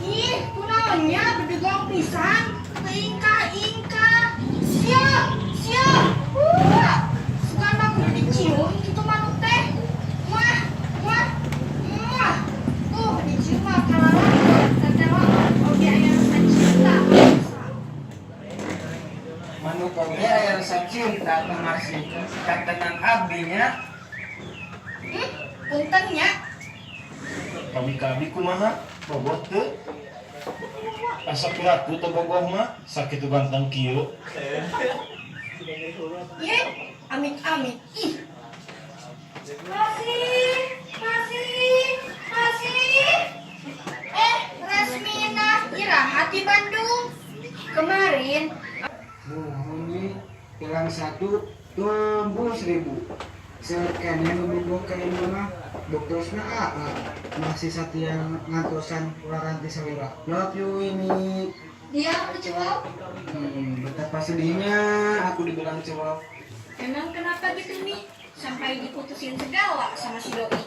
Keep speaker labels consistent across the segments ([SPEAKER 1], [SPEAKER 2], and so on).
[SPEAKER 1] Ih, kunaon nya bedegong pisan, teu ingkah-ingkah. Sia, sia. Wah, sugan mah kudu dicium kitu manuk teh. Wah, wah, wah. Tuh, dicium mah kalalakon, teteh oge aya rasa cinta.
[SPEAKER 2] Manuk oge aya rasa cinta teh masih kantenan abdi nya.
[SPEAKER 1] Punten nya.
[SPEAKER 3] Kami kami kumaha? Bogoh teu? Asa piraku teu bogoh mah sakitu ganteng kieu.
[SPEAKER 1] Ye, amit-amit. Ih. Masih, masih, masih. Eh, Resmina, iraha di Bandung. Kemarin,
[SPEAKER 2] Nuhun nih, hilang satu, tumbuh 1000. Seueur keneh nu bogoh ka ieu mah, buktosna aa masih satia ngantosan waranti salira. Love you ini.
[SPEAKER 1] Dia lucu.
[SPEAKER 2] Betapa sedihnya aku dibilang cowok.
[SPEAKER 1] Emang kenapa gitu nih? Sampai diputusin segala sama si doi.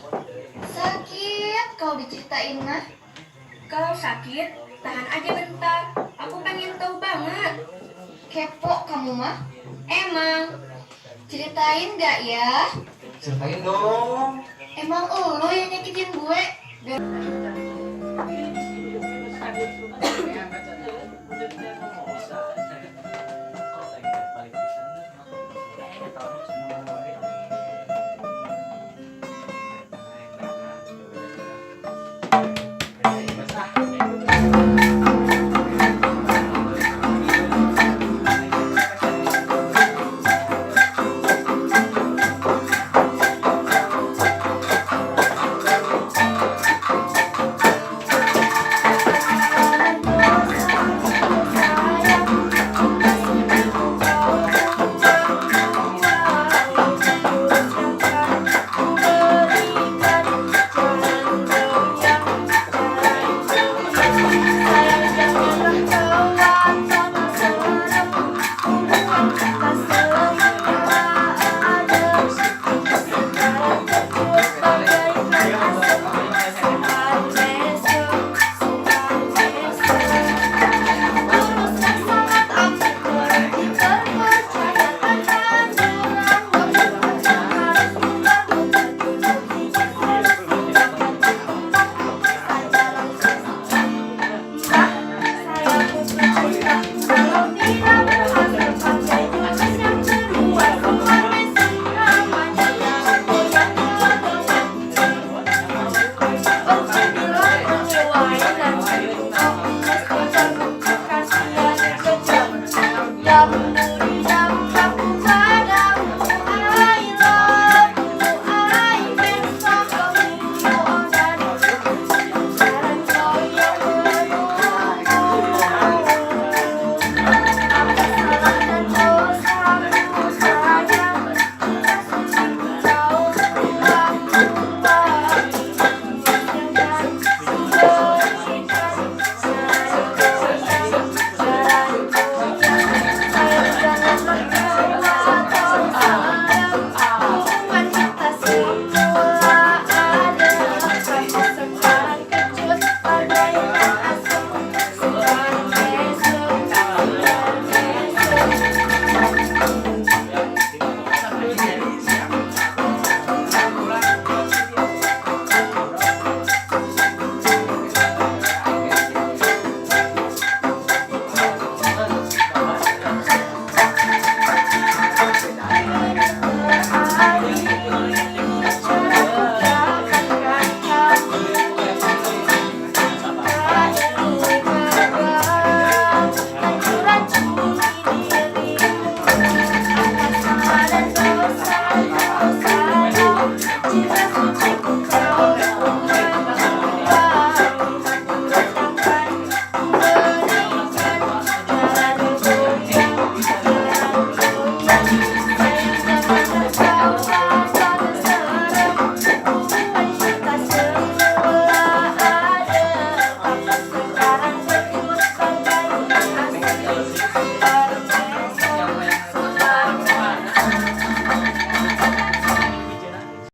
[SPEAKER 4] Sakit kalau diceritain mah.
[SPEAKER 1] Kalau sakit, tahan aja bentar. Aku pengen tahu banget.
[SPEAKER 4] Kepo kamu mah.
[SPEAKER 1] Emang,
[SPEAKER 4] Ceritain gak ya?
[SPEAKER 2] Ceritain dong.
[SPEAKER 4] Emang lo yang nyakitin gue? Biar